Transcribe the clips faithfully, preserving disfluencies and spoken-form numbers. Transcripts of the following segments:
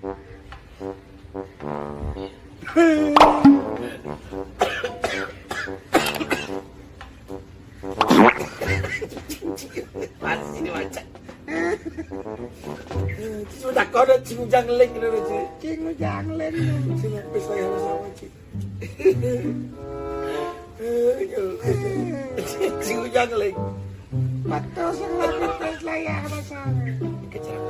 Mati ini macam. Sudah kau dah cingujang leng dulu, Ci. Cingujang leng. Sini, pis lagi sama-sama, Ci. Cingujang leng. Betul, sing lagi pis lagi sama-sama. Kecil.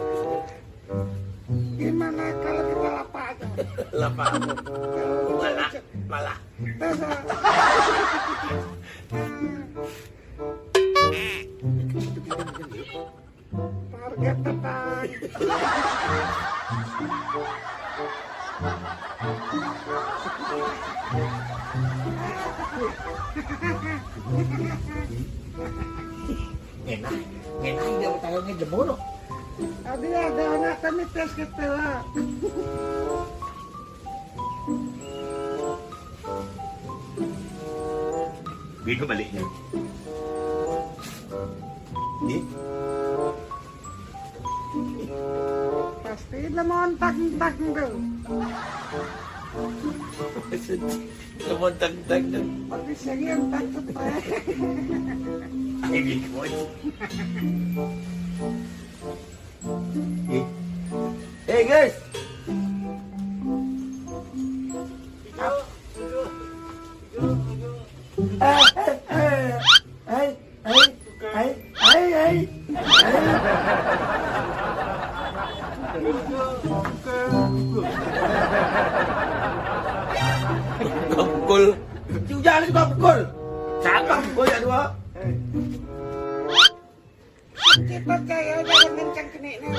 Gimana kalau kita lapa aja? Lapa apa? Kalau malah, malah. Terus, ah, target tekan. Enak, enak dia bertayangnya jemur. Tadi ada anak tadi tes gitu lah. Bego baliknya. Ini. Pasti lemon tak tak tuh. Lemontang-tang. Pati siya yan, takot pa. Ay, di ko. Eh. Hey, guys. Hey, hey, hey, hey, hey, hey, hey. Tukang pukul. Jangan tukang pukul. Siapa pukul ya dua? Cepat kaya jangan kencang kena ni.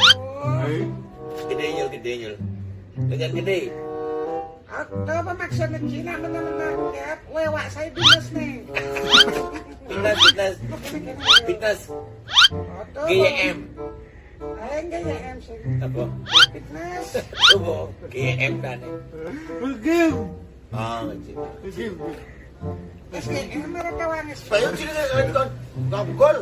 Gede nyul, gede nyul. Dengan gede. Aku tahu apa maksudnya Cina benar-benar lihat lewat saya bilas nih. Fitness, fitness. Fitness. G Y M. Ayo enggak ya M C. Apa? Fitness. Apa? G Y M kan. Game. Ah, cik. Game. S G M ada tawaran. Bayu sini kan kan kan gol.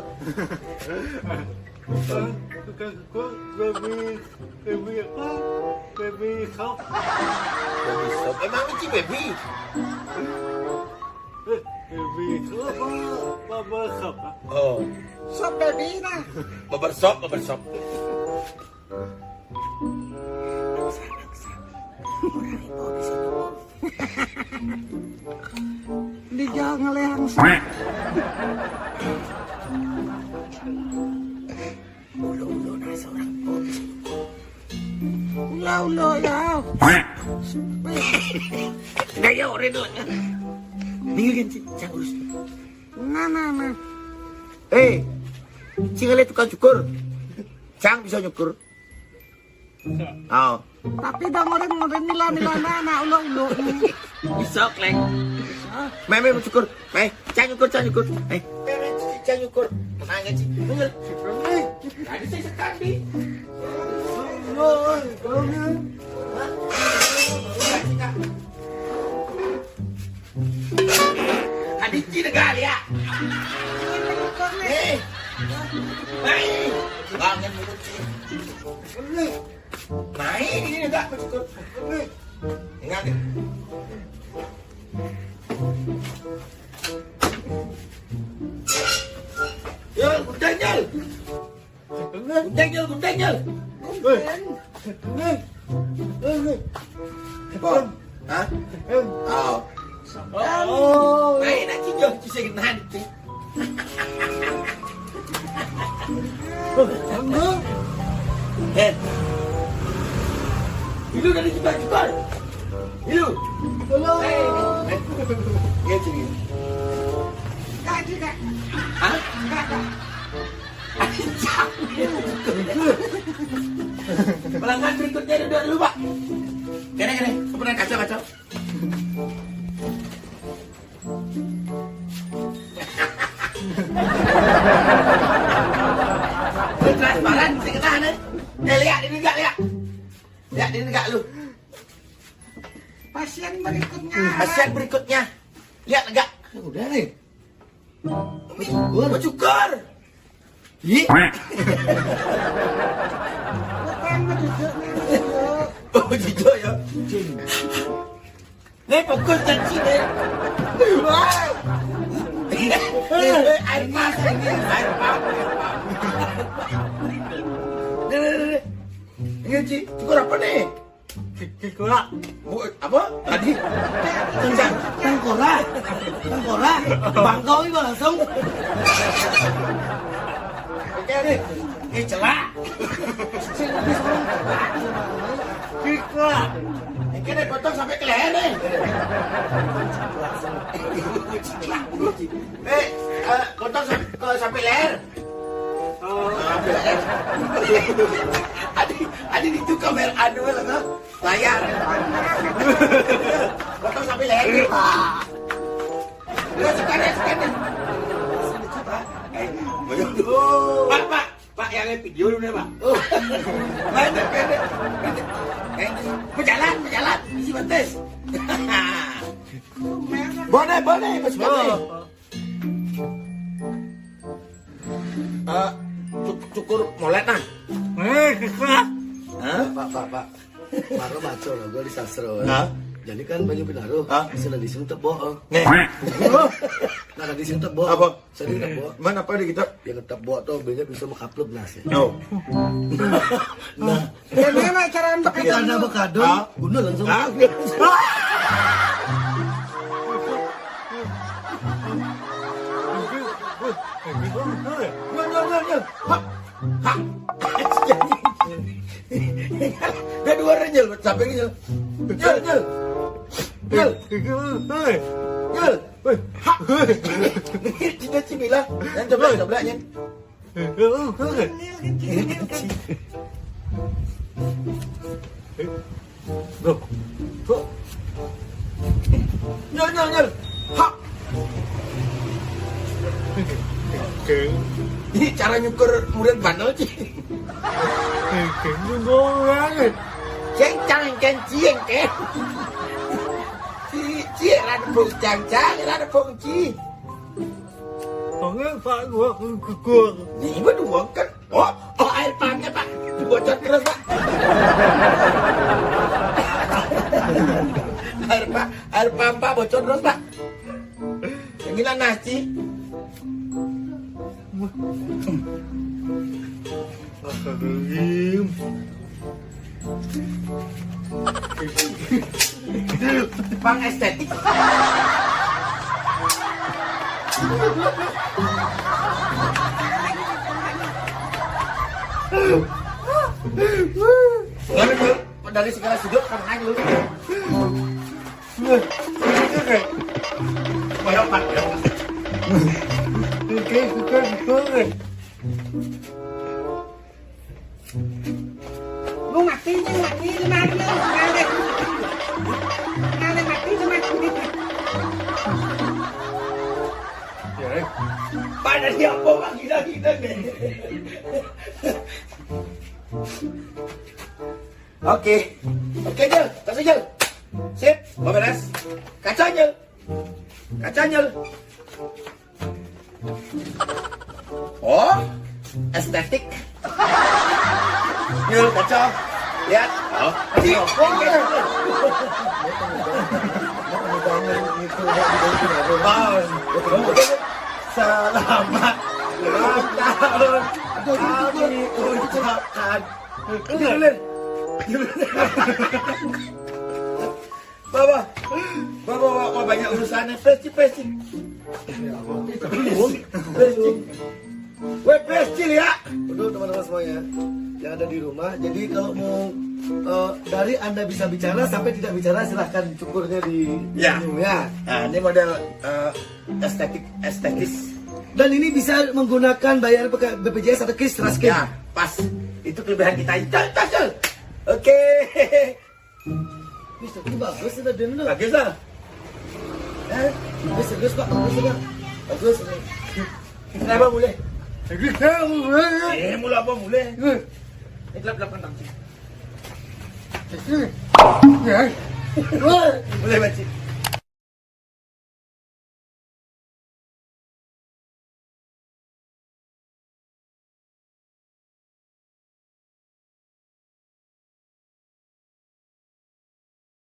Tukang gol, baby, baby apa? Baby shop. Baby shop. Emang ini baby? Eh, baby shop apa? Apa shop? Oh. Shop baby nah. Barber shop, barber shop. Di jalan ngelehang sih. Ulo-ulo na seorang kopi. Ulo-ulo ya. Dayo, Reno. Tinggalin si Cang urus. Nah, nah, nah. Eh, sing ale tukang cukur. Cang bisa nyukur. Oh. Tapi dah ngoren ngoren nila nila na na ulo ulo. Bisa kleng. Meh meh cukur. Meh, cang nyukur, cang nyukur. Eh, meh meh cuci cang nyukur. Tenang aja. Bener. Tadi saya sekali. Tadi cina kali ya. Eh, main. Bangun mulut sih. Main ini tak betul. Ingat. Yo, gudang, Jal. Gudang, Jal, gudang, Jal. Weh. Apa? Hah? Oh. Oh. Main aja, Jal, bisa nanti. Hen. Ilu dari jebak-jebak. Ilu. Halo. Hei. Iya, sini. Hah? Pelanggan berikutnya duduk dulu, Pak. Kene, kene. Kemudian kacau, kacau. Transparan, sing kena nih. Eh, lihat ini enggak, lihat. Lihat ini enggak lu. Pasien berikutnya. Pasien berikutnya. Lihat enggak? Udah nih. Cukur. Cukur. Ih. Bukan, duduk, nih, duduk. Oh, gitu ya. Nih, fokus janji nih. Wah. Eh, air pas ini, air pas, air pas. Nih, nih, nih, nih. Ini, Ci, cukur apa nih? Cukur. Oh, apa? Tadi? Tengkora. Tengkora. Tengkora. Bangkau ini langsung. Oke, nih. Eh, celak. Kika. Ini nih potong sampai ke leher nih. Eh, eh, potong sampai, ke, sampai leher. Oh, sampai leher. Adi, adi itu kamera anu lah, no? Layar. Potong sampai leher. Udah, sekarang, sekarang. Pak, Pak, Pak, yang video dulu nih, Pak. Oh. Pendek, pendek, pendek. Pendek. Berjalan, berjalan. Isi betis. Boleh, boleh, Mas Gandhi. Oh. Eh, cuk-, cukur molet, nah. Eh, kika. Hah? Pak, Pak, Pak. Maro maco loh, gue di sastra. Hah? Jadi kan banyak penaruh. Hah? Bisa di sini tebok. Nih. Nah, di sini tebok. Apa? Sering tebok. Mana apa di kita? Yang tebok tuh banyak bisa mengkaplok nasi. No. Nah, ya, mana cara untuk tapi karena bekadon, hah? Guna langsung. Hah? Nyol, nyol, nyol, nyol. Hah? Hah? Udah dua orang, nyol, sampai nyol. Nyol, nyol. Nyol. Nyol. Hah? Cina cibila. Yang coba, coba, nyol. Loh, kok? Nyol, nyol, nyol. Hah? Ini cara nyukur murid bandel, Ci. Ini banget. Ceng, cang, ceng, cieng, ceng. Ci, ci, rada bung, cang, cang, rada bung, ci. Pengen, Pak, gua kukur. Ini mah dua kan. Oh, oh, air pumpnya, Pak. Bocor terus, Pak. Air, Pak, air pump, Pak, bocor terus, Pak. Yang ini nasi. Astagfirullahaladzim. Bang estetik. Dari segala sudut kan naik lu. Banyak, Pak. Oke, oke, oke. Lu mati, lu mati, lu mati, lu mati. Lu mati, lu mati. Pada siapa, Pak? Gila, gila, deh. Oke. Oke, Jel. Kasih, Jel. Sip, beres. Kaca, Jel. Kaca, Jel. Oh, estetik. Yuk, kacau. Lihat. Oh, iya. Selamat ulang tahun kami ucapkan. Dengerin. Bawa, bawa, bawa, bawa banyak urusannya. Peci, peci. Peci. Weh, peci ya. Untuk teman-teman semuanya yang ada di rumah. Jadi kalau mau, eh, dari Anda bisa bicara sampai tidak bicara, silahkan cukurnya di, ya, sini, ya. Nah, ini model, eh, estetik, estetis. Dan ini bisa menggunakan bayar pakai B P J S atau kris, Raskin. Ya, pas. Itu kelebihan kita. Col, col, col. Oke. Mister, ini bagus, kita dulu. Bagus lah. Eh, ini serius, Pak. Bagus, Pak. Bagus. Kenapa boleh? Bagus, Pak. Eh, mula apa boleh? Eh. Ini gelap-gelap kentang. Eh. Ya. Boleh, Pak Cik.